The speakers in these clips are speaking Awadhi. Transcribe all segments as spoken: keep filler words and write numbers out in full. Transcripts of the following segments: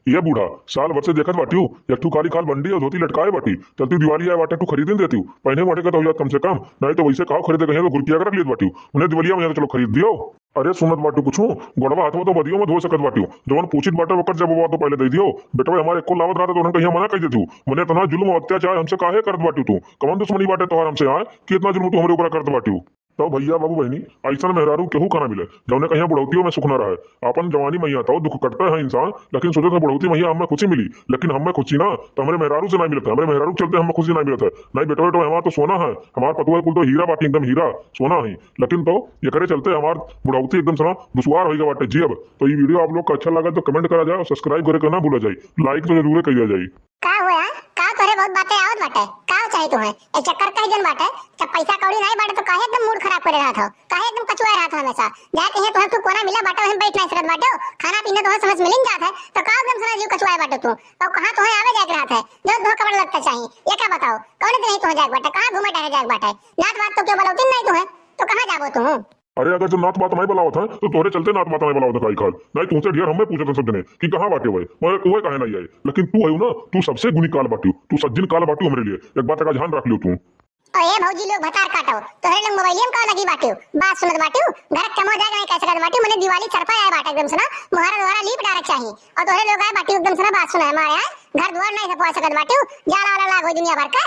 ये बूढ़ा, साल भर से देखत बाटियो, एक ठू काली खाल बंडी और धोती लटकाए बाटी। चलती दिवाली आए बाटे, तू खरीदे न देतियो, पहने बाटे का तो हो जात कम से कम, नहीं तो वैसे काव खरीदे कहिया तो गुरपिया के रख लेत बाटियो। उन्हें दिवाली में तो चलो खरीद दियो। अरे सुनत बाटियो कुछ, गोड़वा हाथवा तो बदियो में धो सकत बाटियो, जवन पूछित बाटे ओकर जब तो पहले दे दियो। बेटवा हमारे एको लावत रहता तो उन्हें कहिया मना कर देतियो। मने इतना जुल्म और अत्याचार हमसे काहे करत बाटियो तू? कवन दुश्मनी बाटे तोहार हमसे आए कि इतना जुल्म तू हमरे ऊपर करत बाटियो? तो भैया बाबू बहनी, ऐसन मेहरारू केहू का ना मिले, जौने कहिया बुढ़ौतियों में सुख ना रहे। आपन जवानी में यहाँ तो दुख कटता है इंसान, लेकिन सोचे तो बुढ़ौती में हमें खुशी मिली, लेकिन हमें खुशी ना तो हमरे मेहरारू से नहीं मिलता है। हमरे मेहरारू के चलते हमें खुशी नहीं मिलता है। नहीं बेटो, बेटो हमार तो सोना है, हमार पतुआ कुल तो हीरा बाटी, एकदम हीरा सोना है। लेकिन तो एकरे चलते हमार बुढ़ौती एकदम सना दुश्वार होइगा बाटे। जी अब तो ये वीडियो आप लोग का अच्छा लगा तो कमेंट करा जाए और सब्सक्राइब करे के ना भूला जाए, लाइक तो जरूर कइल जाए। का हुआ? का तोहरे बहुत बातें आवत बाटे? का चाही तुहे? एक चक्कर कह जन बाटे, जब पैसा कौड़ी नहीं बाटे तो काहे एकदम मूड खराब करे रहत हो? काहे एकदम कचुआ रहत हो हमेशा? जाए कहीं तोहरे तू कोना मिला बाटे, वहीं बैठ नहीं सकत बाटे हो। खाना पीना तोहरे समझ मिलिन जात है, तो का एकदम सना जीव कचुआए बाटे तू? और कहाँ तोहे आवे जाए के रहत है? जो तोहे कपड़ा लगता चाहिए, ये का बताओ? कौन दिन नहीं तोहे जाए के बाटे? कहाँ घूमे टहरे जाए के बाटे? नात बात तो क्यों बोलौती नहीं तोहे? तो कहाँ जाबो तू? अरे अगर जो नात बात नहीं बुलावत है तो तोहरे चलते नात बात नहीं बुलावत है काई खाल। नहीं तुमसे ढेर हमें पूछत हैं सब जने कि कहाँ बाटे हुए, मगर कोई काहे नहीं आए। लेकिन तू है ना, तू सबसे गुनी काल बाटियो, तू सज्जन काल बाटियो हमरे लिए। एक बात का ध्यान रख लियो तू। अरे भौजी लोग भतार काटो, तोहरे लोग मोबाइलिया में का लगी बाटियो, बात सुनत बाटियो, घर के कमवा जाए नहीं कह सकत बाटियो, मने दिवाली चरपा आए बाटे एकदम से ना, मुहारा दुहारा लीप डारक चाहिए। और तोहरे लोग आए बाटियो एकदम से ना बात सुनाए, मारे आए घर दुआर नहीं सफवा सकत बाटियो, जाला वाला लाग होई दुनिया भर का।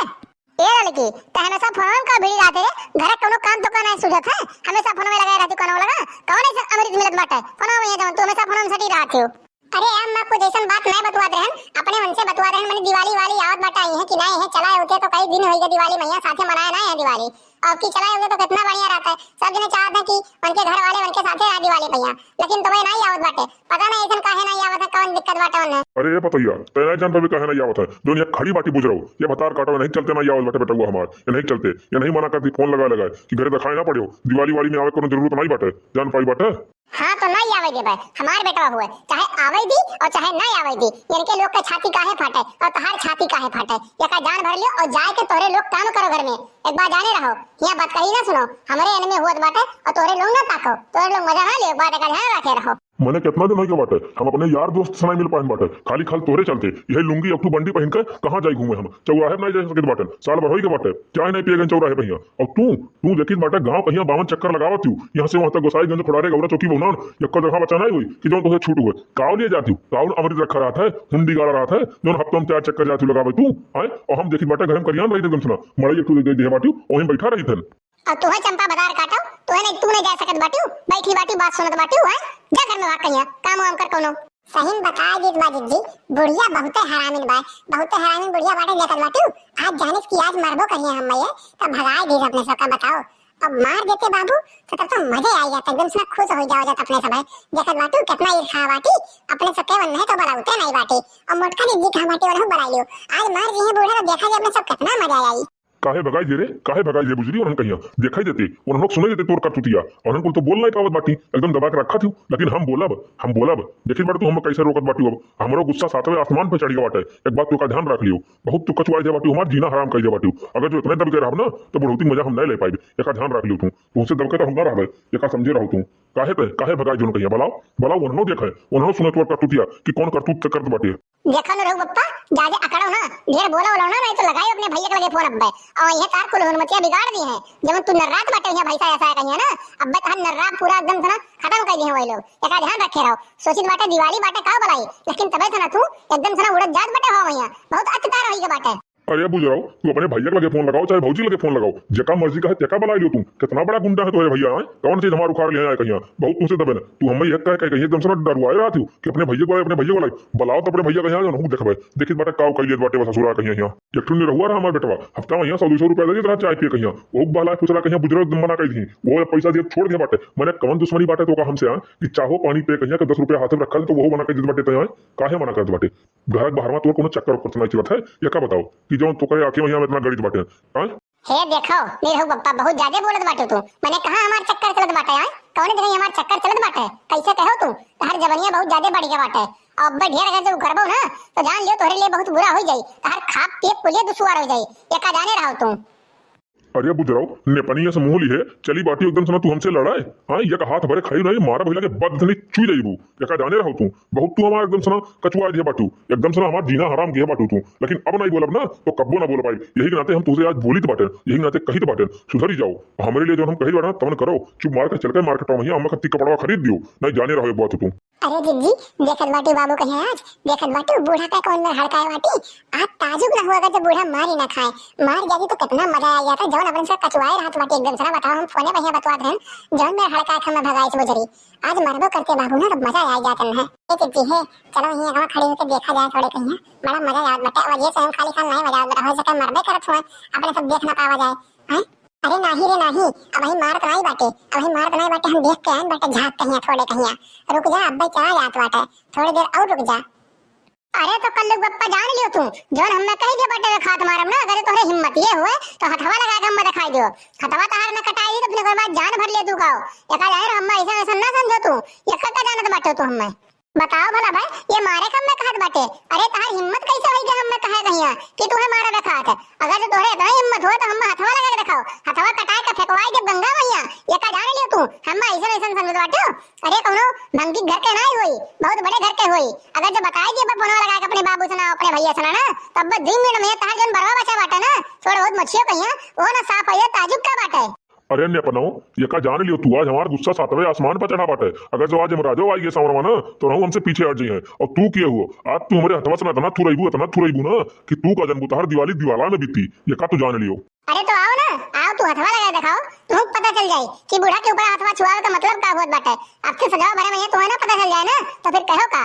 ए लड़की, त हमेशा फोनवा में का भिड़ी रहत रे? घर के कोनो काम तो का नहीं सूझत है? हमेशा फोनवा में लगाए रहती, कोनो लगा? कौन ऐसा अमृत मिलत बाटे? फोनवा में ये जवन, तू हमेशा फोनवा में सटी रहत हो। अरे अम्मा, कुछ ऐसन बात नहीं बतुआत रहन, अपने मन से बतुआ रहन, मने दिवाली वाली आवत बाटे, आई है कि नहीं है, चला उठे तो कई दिन होइगा दिवाली मैया साथे मनाया नहीं है दिवाली। अब की चला उठे तो कितना बढ़िया रहता है, सब जने चाहते हैं कि उनके घर वाले उनके साथे रहा दिवाली भैया, लेकिन तुम्हें नहीं आवत बाटे। पता नहीं ऐसन काहे नहीं आवत है, कौन दिक्कत बाटे उन्हें। अरे ये पतैया, तै नहीं जान पाबी काहे नहीं आवत है, जो ये खड़ी बाटी बुझ रहो, ये भतार काटो, नहीं चलते नहीं आवत बाटे बेटवा हमार, ये नहीं चलते, ये नहीं मना करती, फोन लगा लगा कि घरे दिखाई ना पड़े हो, दिवाली वाली में आवे कोनो जरूरत नहीं बाटे, जान पाई बाटे। हाँ तो नहीं आवे देबे, हमार बेटवा हुए, चाहे आवे दी और चाहे नहीं आवे दी, इनके लोग के छाती काहे फाटे और तहार छाती काहे फाटे, ये का जान भर लियो और जाए के तोहरे लोग काम करो घर में, एक बार जाने रहो, यहाँ बात कही ना सुनो, हमारे एनमे हुआ बाटे और तोहरे लोग ना ताको, तोहरे लोग मजा ना लियो, एक बार का ध्यान रखे रहो। मने कितना दिन होइगा बाटे, हम अपने यार दोस्त से नहीं मिल पाइन बाटे, खाली खाल तोहरे चलते। यही लुंगी एक ठू बंडी पहन के कहाँ जाई घूमे हम? चौराहे पे नहीं जा सकत बाटे, साल भर होइगा बाटे, चाय नहीं पिए गए चौराहे पे हियाँ। और तू, तू देखित बाटे गाँव कहिया बावन चक्कर लगावत हूँ, यहाँ से वहाँ तक गोसाईगंज, फुड़ारे, गौरा चौकी, बहुनान, यक्का जगह बचा नहीं हुई कि जौन तोहे छूट हुए। काव लिए जाती हूँ, काव अमृत रखा रहत है, हुंडी गाड़ा रहत है, जौन हफ्तों में चार चक्कर जाती लगावे तू, आए? और हम देखित बाटे घर में करियान रही एकदम सुना, मड़ई एक ठू दे दे बाटी, वहीं बैठा रही थन। और तू है चंपा बदार काटो, तू है नहीं, तू नहीं जा सकत बाटियो, बैठी बाटियो, बात सुनत बाटियो, हैं? जा घर में भाग कहिया, काम वाम कर कौनो। सही में बता दीत बा जिज्जी, बुढ़िया बहुते हरामिन बा, बहुते हरामिन बुढ़िया बाटे, देखत बाटियो। आज जानिस कि आज मरबो करिए हम ये, तब भगाए दीस अपने सबका, बताओ। अब मार देते बाबू, तो तब तो मजे आ जाता, एकदम से खुश हो जाओ जात अपने सब, है। देखत बाटियो कितना ईर्खा बाटी, अपने सब के वन नहीं तो बलाउते नहीं बाटी। और मोटका जिज्जी कहाँ बाटी, उन्हें बुला लियो। आज मार जी है बूढ़ा, तो देखा जी अपने सब कितना मजा आई। काहे भगाई दे रे, काहे भगाई दे बुजरी, उन्हन कहिया देखाई देते, उन्हन लोग सुनाई देते तोर करतूतिया, उन्हन कुल तो बोल नहीं पावत बाटी, एकदम दबा के रखा थी, लेकिन हम बोलब, हम बोलब, देखित बाटे तू हम कैसे रोकत बाटी। अब हमरो गुस्सा सातवें आसमान पे चढ़ गया बाटे, एक बात तू का ध्यान रख लियो, बहुत तू कचुआई दे बाटी, हमार जीना हराम कर दे बाटी, अगर जो इतने दब के रहब ना तो बुढ़ौती मजा हम नहीं ले पाइब, एका ध्यान रख लियो तू, तुमसे दब के तो हम ना रहबे, एका समझे रहो तू, काहे पे, काहे भगाई जोन कहिया, बुलाओ, बुलाओ, उन्हनो देखे, उन्हनो सुने तोर करतूतिया कि कौन करतूत से करत बाटे। देखो न रघु बप्पा, जादे अकड़ो ना, ढेर बोला बोला ना, नहीं तो लगाई अपने भैया के लगे फोन अब्बे। और ये तार कुल हुरमतिया बिगाड़ दी है। जब तू नर्रात बाटे यहाँ भैंसा ऐसा है कहिया ना, अब्बे तहन नर्रात पूरा एकदम से ना खत्म कर दी है वही लोग। एका ध्यान रखे रहो, सोचित बाटे दिवाली बाटे का बुलाई, लेकिन तबे से ना तू एकदम से ना उड़त जात बाटे हो भैया, बहुत अत्याचार होई के बाटे। अरे बुझ रहो, तू अपने भैया के लगे फोन लगाओ चाहे भौजी के लगे फोन लगाओ, जेका मर्जी का है तेका बुला लियो तू। कितना बड़ा गुंडा है तोरे भैया, हैं? कौन चीज हमार उखाड़ लिया है कहिया? बहुत तुमसे दबे ना, तू हमें यह कह कह कहिया एकदम से ना डरवाए रहा तू कि अपने भैया को बुलाए, अपने भैया को बुलाए। बुलाओ तो अपने भैया कहिया, हम देखबे। देखित बाटे काव कह लियत बाटे बस ससुरा कहिया यहाँ। एक ठुन निरहुआ रहा हमार बेटवा, हफ्ता में यहाँ सौ दो सौ रुपया दे देत रहा चाय पिए कहिया। वो बहला पूछला कहिया बुजुर्ग मना कर दी, वो पैसा दिए छोड़ दिया बाटे। मने कौन दुश्मनी बाटे तो का हमसे, हाँ? कि चाहो पानी पे कहिया के दस रुपया हाथ में रखल तो वो मना कर देत बाटे, तो यहाँ काहे मना करत बाटे? घर के बाहर में तोर कोनो चक्कर उक्कर तो नहीं चलत है? ये का बताओ कि जौन तोकरे आँखें में यहाँ इतना गड़ित बाटे, हाँ? हे देखो, निरहू बप्पा, बहुत ज्यादा बोलत बाटे तू। मने कहाँ हमार चक्कर चलत बाटे, हाँ? कौने जगह हमार चक्कर चलत बाटे? कैसे कहो तू? तहार जवनिया बहुत ज्यादा बढ़ गया बाटे। अब अब्बे ढेर अगर जो करबो ना, तो जान लियो तोहरे लिए बहुत बुरा हो जाई। तहार खाब पिए कुलिए दुश्वार हो जाई। ये का जाने रहो तू? अरे बुजराव, नेपनिया से मुँह लिहे चली बाटी एकदम से ना तू हमसे लड़ाए। हाँ, एक हाथ भरे खाई नहीं, मारा भइला के बाद नहीं चुई जाइबू। एका जाने रहो तू, बहुत तू हमार एकदम से ना कचुआ दिहे बाटू, एकदम से ना हमार जीना हराम किहे बाटू तू। लेकिन अब नहीं बोलब ना तो कब्बो ना बोल पाई। यही के नाते हम तुझे आज बोलित बाटे, यही के नाते कहित बाटे, सुधरी जाओ। हमरे लिए जो हम कहित बाटे ना तवन करो, चुप मार के चल के मार्केट में हम कत्ती कपड़वा खरीद दियो, नहीं जाने रहो एक बात तू। अरे जिज्जी, देखत बाटू बाबू कहिया आज, देखत बाटू बूढ़ा का कौन में हड़काए बाटी। आज ताजुब ना हुआ अगर जब बूढ़ा मार ही ना खाए, मार जाती तो कितना मजा आ जाता। जौन अपन से कचुआए रहत बाटी एकदम से ना, बताओ हम फोने बहिया बतवात रहन, जौन में हड़काए खम्मा भगाइस बुजरी। आज मरबो करते बाबू ना तो मजा आ जात है। ए जिज्जी है, चलो यहीं अगवा खड़ी होके देखा जाए थोड़े कहिया, बड़ा मजा आवत बाटे। अब ये से हम खाली खाल नहीं मजा आवत, हो सके मरबे करत हुए, अपने सब देख ना पावा जाए। हैं? अरे नाही रे नाही, अबही मारत नाही बाटे, अबही मारत नाही बाटे, हम देख के आइन बाटे झाँक कहिया थोड़े कहिया। रुक जा, अब्बे चला जात बाटे, थोड़ी देर और रुक जा। अरे तो कल्लू बप्पा जान लियो तू, जौन हम्मे कही दे बाटे खात मारम ना, अगर तोहरे हिम्मत ये हुए तो हथवा लगा के हम्मे दिखाई दियो, हथवा तहार न कटाई तो अपने घर में जान भर ले तू गाओ। एका जाहिर हम्मे ऐसा वैसा ना समझो तू, ये का जानत बाटे तू हम्मे। बताओ भला भाई, ये मारे कब में कहत बाटे? अरे तहार हिम्मत कैसे होई कि हम्मे कहे कहिया कि तुहे मारे देखात है? अगर जो तोहरे इतना हिम्मत हो तो हम्मे हथवा लगा के दिखाओ, हथवा कटाए के फेंकवाई देब गंगा मैया। ये का जान लियो तू, हम्मे ऐसन ऐसन समझत बाटू? अरे कौनो भंगी घर के नाई होई, बहुत बड़े घर के होई। अगर जो बताई दिए बा फोनवा लगा के अपने बाबू से ना, अपने भैया से ना, ना, तब बस दो मिनट में तहार जौन बरवा बचा बाटे ना, थोड़ा बहुत मछियो कहिया, वो ना साफ हो जाए, ताजुब का बाटे। अरे नेपनो, ये का जान लियो तू, आज हमार गुस्सा सातवें आसमान पर चढ़ा बाटे। अगर जो आज हम राजो आई गए सांवरवा ना, तो रहू हमसे पीछे हट जाइए। और तू किए हुओ, आज तू हमारे हथवा से ना इतना थुरैबू, इतना थुरैबू ना कि तू का जनबू, तहार दिवाली दिवाला में बीती। ये का तू जान लियो। अरे तो आओ ना, आओ तू हथवा लगा दिखाओ, तू पता चल जाए कि बूढ़ा के ऊपर हथवा छुआवे का मतलब का होत बाटे। अब से सजावा भरे में ये तुम्हें ना पता चल जाए ना, तो फिर कहो का?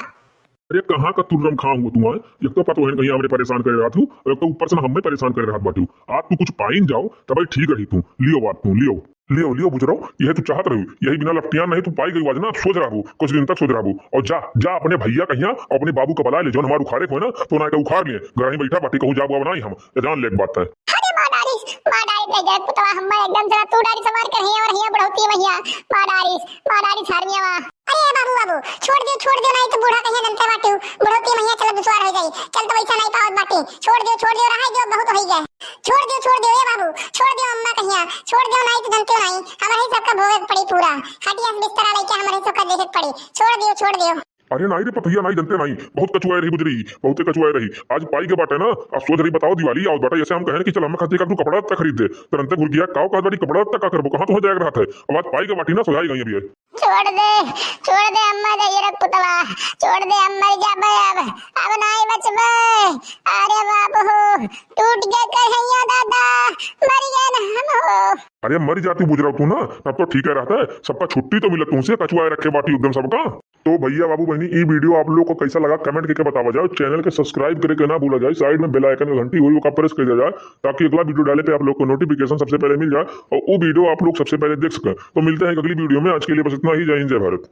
अरे कहाँ का तुर्रम खां हुआ तू, हैं? एक तो पतोहन कहीं हमरे परेशान करे रहत हूँ, और एक तो ऊपर से ना हमें परेशान करे रहत बाटू। आज तू कुछ पाइन जाओ, तब ठीक रही तू। लियो बात तू, लियो। लियो, लियो बुजराव, यह तू चाहत रहू, यही बिना लपटियान नहीं तू पाई गई आज ना, सोच रहबू, कुछ दिन तक सोच रहबू। और जा, जा अपने भैया कहिया, और अपने बाबू का बला ले, जौन हमार उखाड़े को ना, तो ना के उखाड़ लिए, घर ही बैठा बाटी, कहूँ जाबू अब ना ही हम, ये जान ले एक बात है। अरे माँ डारिस, माँ डारिस, ले जाए पुतवा, हम्मा एकदम जरा तू डारिस मार कर हिया और हिया बढ़ौती भैया, माँ डारिस, माँ डारिस हरमिया माँ। अरे बाबू, बाबू, छोड़ दियो, छोड़ दियो, नहीं तो बूढ़ा कहिया जनते बाटू, बुढ़ौती मैया चल दुश्वार हो जाई, चल तो वैसा नहीं पावत बाटी, छोड़ दियो, छोड़ दियो, रहाई दियो, बहुत हो गए, छोड़ दियो, छोड़ दियो, ए बाबू, छोड़ दियो अम्मा कहिया, छोड़ दियो, नहीं तो जनते नहीं, हमारे ही सबका भोगे के पड़ी पूरा, खटिया से बिस्तरा लेके हमारे सबका देखे के पड़ी, छोड़ दियो, छोड़ दियो। अरे नाई रे पतोहिया, नाई जनते नाई, बहुत कचुआए रही बुजरी, बहुते कचुआए रही। आज पाई के बाटे ना, आज सोच रही बताओ दिवाली आओ बाटे, ऐसे हम कहें कि चल हम खातिर का तू कपड़ा लत्ता खरीद दे, तुरंते घुर गया, काव का बाटी कपड़ा लत्ता का करबो, कहाँ तुम्हें जाएगा रहत है? अब आज पाई के बाटी ना सोझाई गई अभी है। छोड़ दे, छोड़ दे अम्मा, जाइए रे पुतवा, छोड़ दे अम्मा, जाबे अब, अब नाई बचबे। अरे बाप हो, टूट गए कढ़ैया दादा, मर गए ना हम हो। अरे मर जाती बुजराव तू ना, तब तो ठीक है रहता है, सबका छुट्टी तो मिलत तुमसे, कचुआए रखे बाटी एकदम सबका। तो भैया बाबू बहनी, ई video आप लोग को कैसा लगा comment करके बतावा जाओ। Channel के subscribe करे के ना भूला जाए, side में bell icon का घंटी हुई ओका press कर दिया जाए, ताकि अगला video डाले पे आप लोग को notification सबसे पहले मिल जाए और वो video आप लोग सबसे पहले देख सकें। तो मिलते हैं एक अगली video में, आज के लिए बस इतना ही। जय हिंद, जय भारत।